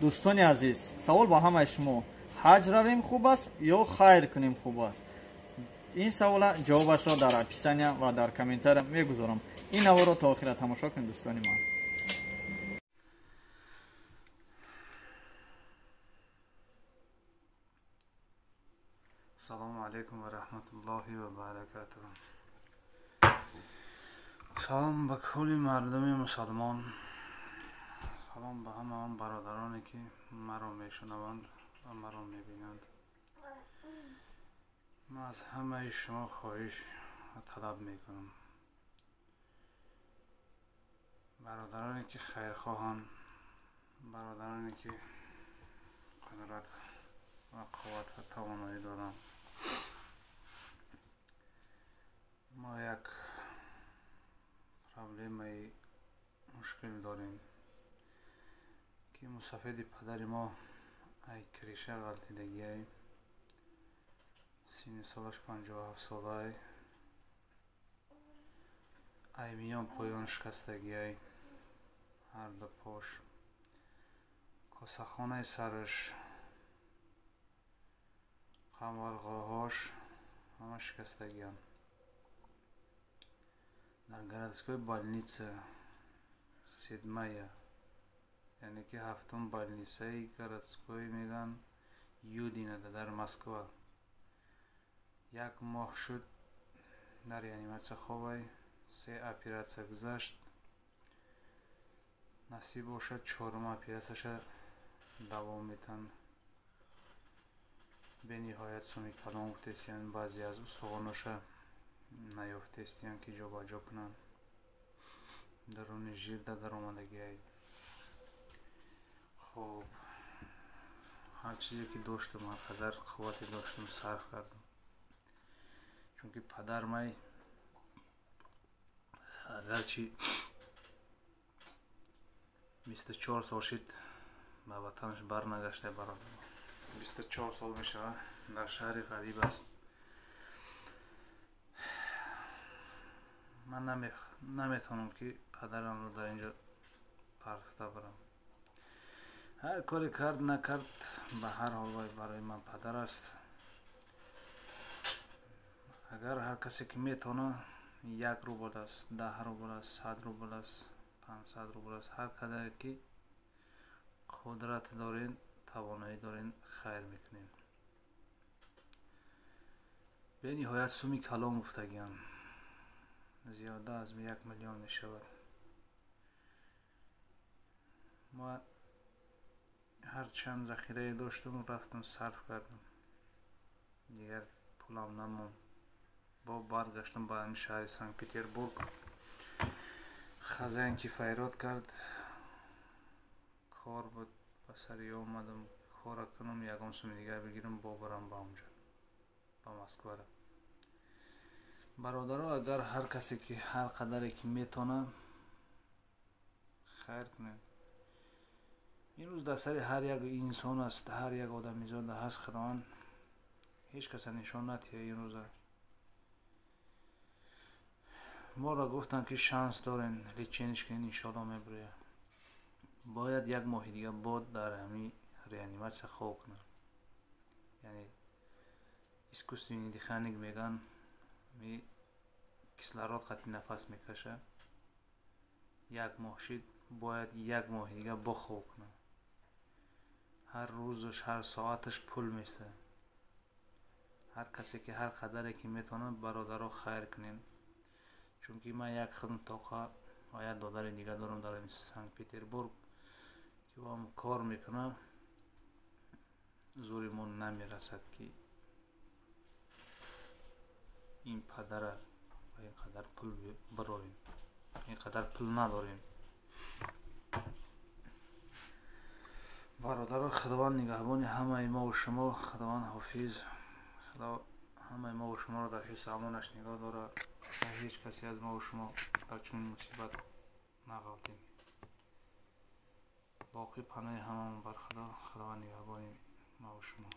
Дӯстони азиз, савол ба ҳамаи шумо: ҳаҷ равем хуб аст ё хайр кунем хуб аст? Ин савола ҷавобашро дар описания ва дар комментария мегузорам. Ин наворро то охира тамошо кунед, дӯстони ман. Салому алайкум ва раҳматуллоҳи ва баракатуҳ. Салом ба кулли мардуми мусалмон, салом ба ҳама он бародароне, ки маро мешунаванд ва маро мебинанд. Ман аз ҳамаи шумо хоҳиш ва талаб мекунам, бародароне, ки хайрхоҳанд, бародароне, ки қудрат ва қувват ва тавоноӣ доранд, мо як проблемаи мушкил дорем, ки мусафеди падари мо ай криша ғалтидагиай, синни солаш 57 солай, ай миён поён шикастагиай, ҳарду пош, косахонаи сараш, қамарғоҳош ҳама шикастагианд. Дар городской больница седьмая, яъне ки ҳафтум больницаи городской мегӯянд, Юдинада, дар Москва, як моҳ шуд дар реаниматсия хобай, се оператсия гузашт, насиб бошад, чорум оператсияша давом метаҳанд. Бениҳоят суми калон гуфтестиянд, баъзе аз устухоноша наёфтестиянд, ки ҷобаҷо кунанд, даруни жирда даромадагиай. Хоб, ҳар чизе ки доштам, ҳар қадар қуввате доштам, сарф кардам, чунки падар май агарчи 24 сол шид ба ватанаш барнагашта. Бародар, 24 сол мешавад, дар шаҳри ғариб аст. Ман наметавонам, ки падарамро дар инҷо партофта барам. Ҳар коре кард, накард, ба ҳар ҳол вай барои ман падар аст. Агар ҳар касе ки метавонад, 1 рубл аст, 10 рубл аст, 100 рубл аст, 500 рубл аст, ҳар қадаре ки қудрат дорем, тавоноӣ дорем, хайр мекунем. Бениҳоят суми калон гуфтагиам, зиёда аз 1 миллион мешавад. Ма ҳарчанд захирае доштам, рафтам, сарф кардам, дигар пулам намонд. Бо баргаштам ба ҳамин шаҳри Санкт Петербург. Хозяин ки файрод кард, кор буд, ба сари омадам, кора кунам, ягон суми дигар бигирам, бобарам ба онҷа, ба Москвара. Бародаро, агар ҳар касе ки ҳар қадаре ки метавонад, хайр кунед. Имрӯз дар сари ҳар як инсон аст, ҳар як одамизода ҳаст. Худованд ҳеҷ каса нишон натиҳад. Имрӯза моро гуфтанд, ки шанс дорем, лечение кунед, иншоалло мебирояд. Бояд як моҳи дига бод дар ҳамин реаниматсия хоб кунад, яъне искусственный дыхание мегӯянд, кислород қатъи нафас мекашад. Як моҳ шид, бояд як моҳи дига бо хоб кунад. Ҳар рӯзаш, ҳар соаташ пул местад. Ҳар касе ки ҳар қадаре ки метавонад, бародаро, хайр кунед, чунки ман як худм тоқа ва як додари дига дорам дар Санкт Петербург, ки ӯам кор мекунад. Зӯри мо намерасад, ки ин падара ба ин қадар пул бироем, ин қадар пул надорем. Бародаро, Худованд нигаҳбони ҳамаи мову шумо. Худованд ҳофиз. Худо ҳамаи мову шуморо дар ҳифзи амонаш нигоҳ дорад ва ҳеҷ касе аз мову шумо дар чунин мусибат нағалтем. Боқӣ паноҳи ҳамамон бар Худо. Худованд нигаҳбони мову шумо.